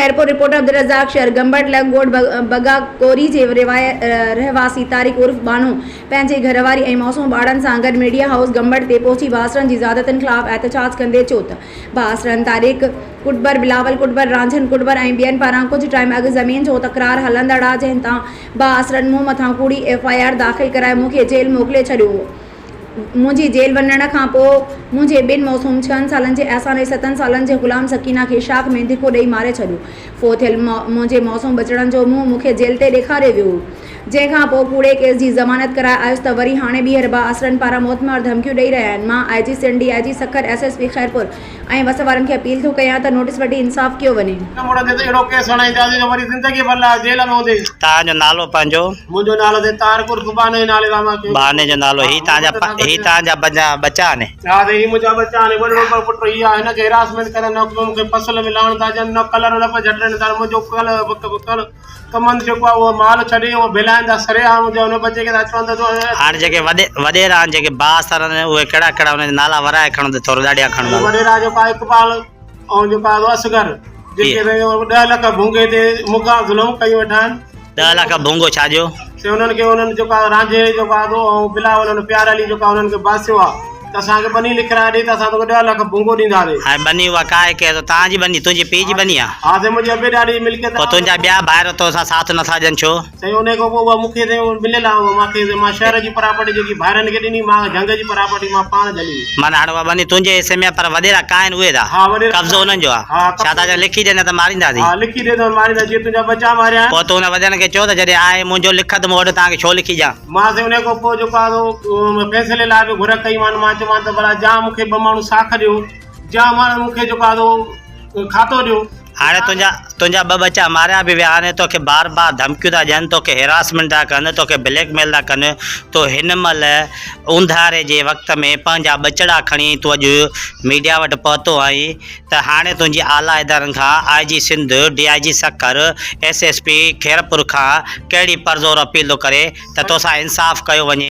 Khairpur, reporter Abdul Razzaq شر، گمبٽ لڳ ڳوٺ بگا ڪوري جي رهواسي طارق عرف ٻانهو پنهنجي گهرواري ۽ معصوم ٻارڙن سان گڏ ميڊيا هائوس گمبٽ تي پهچي بااثرن جي زيادتين خلاف احتجاج ڪندي چيو ته بااثرن طارق ڪٽبر، بلاول ڪٽبر، رانجهن ڪٽبر ۽ ٻين پاران ڪجهه ٽائيم اڳ زمين جو تڪرار هلندڙ آ جنهن تان بااثرن مون مٿان ڪوڙي ايف I R داخل ڪرائي مون کي جيل موڪلي ڇڏيو هو. منهنجي جيل وڃڻ کان پوء منهنجي ٻن معصوم ڇهن سالن جي احسان ۽ ستن سالن جي غلام سڪينه کي شاخ ۾ ڌڪو ڏئي ماري ڇڏيو. فوت ٿيل منهنجي معصوم ٻچڙن جو منهن مون کي جيل تي ڏيکاريو ويو هو. جنهن کان پوء ڪوڙي ڪيس جي ضمانت ڪرائي آيس ته وري هاڻي ٻيهر بااثرن پاران موتمار ڌمڪيون ڏئي رهيا آهن. مان I G Sindh, D I G Sukkur, S S P Khairpur ۽ وس وارن کي اپيل ٿو ڪيان ته نوٽيس وٺي انصاف ڪيو وڃي. نه مڙندي ته اهڙو ڪيس هڻائينداسين جو وري زندگي ڀر لاء جيل ۾ هوندين. توهان جو نالو پنهنجو؟ منهنجو نالو سائين طارق عرف ٻانهي جي نالي سان مان ڪيو. ٻانهي جو نالو هي توهان جا هي توهان جا پنهنجا ٻچا آهن؟ ها سائين هي منهنجا ٻچا آهن وڏڙو پٽ هي آهي هن کي هراسمينٽ ڪري نه مون کي فصل ۾ لهڻ ٿا ڏين نه ڪلر لپ جهٽرين ٿا منهنجو ڪل ڪل ڪمند جيڪو آهي اهو مال ڇڏي اهو ڀيلائين ٿا سريعام منهنجي ان ٻچي کي ٿا چون ته تون هاڻي جيڪي وڏي وڏيرا آهن جيڪي بااثر آهن اهي ڪهڙا ڪهڙا انهن جا نالا ورائي کڻو ته ٿورو ڏاڍيان کڻو نالا. وڏيرا جيڪو آهي اقبال ۽ جيڪو آهي اصغر جيڪي 10 لک ڀونگي تي مون کان ظلم ڪيون ويٺا آهن. 10 لک ڀونگو ڇا جو؟ سي انهن کي انهن جيڪو آهي رانجهي جيڪو آهي ۽ بلاول ان پيار علي جيڪو آهي انهن کي باسيو آهي ته اسان کي ٻني لکرائي ڏي ته اسان توکي 10 لک ڀونگو ڏينداسين. هاڻي ٻني اها ڪا آهي ڪنهن توهان جي ٻني تنهنجي پيء جي ٻني آهي؟ ها سائين منهنجي ابي ڏاڏي جي ملڪيت پوء آهي. تنهنجا ٻيا ڀائر تو سان ساٿ نٿا ڏين ڇو؟ سائين انهي کان پوء اها مون کي سائين مليل آهي اها مان کي مان شهر جي پراپرٽي جيڪي ڀائرن کي ڏني مان جهنگ جي پراپرٽي مان پاڻ جهلي. معنيٰ هاڻي اها ٻني تنهنجي حصي ۾ آهي پر وڏيرا ڪا آهن اهي ٿا ها وڏيرا قبضو انهن جو آهي ها ڇا ٿا چون لکي ڏي نه ته مارينداسين. ها لکي ڏي ته ماريندا جيئن تنهنجا ٻچا ماريا آهن. پوء تون انهن وڏيرن کي چئو ته جڏهن آهي منهنجو لکت مون وٽ توهان کي ڇو لکي ڏيان. مان سائين انهي کان پوء جيڪو آهي سو فيصلي لاء به گهر ڪئي مان مان چيومان ته ڀلا جا مون کي ٻه ماڻهو ساک ڏيو جا ماڻهو مون کي جيڪو آهي سو کاتو ڏيو. هاڻي تنهنجا تنهنجا ٻه ٻچا ماريا به ويا آهن توکي بار بار ڌمڪيون ٿا ڏين توکي هراسمينٽ ٿا ڪن توکي بليڪ ميل ٿا ڪن تو هن مهل اونڌاري جي وقت ۾ پنهنجا ٻچڙا کڻي تون اڄ ميڊيا وٽ پهتو آهين ته هاڻي تنهنجي اعليٰ ادارن کان I G Sindh D I G Sukkur S S P Khairpur کان ڪهڙي پرزور اپيل ٿو ڪري ته توسان انصاف ڪيو وڃي.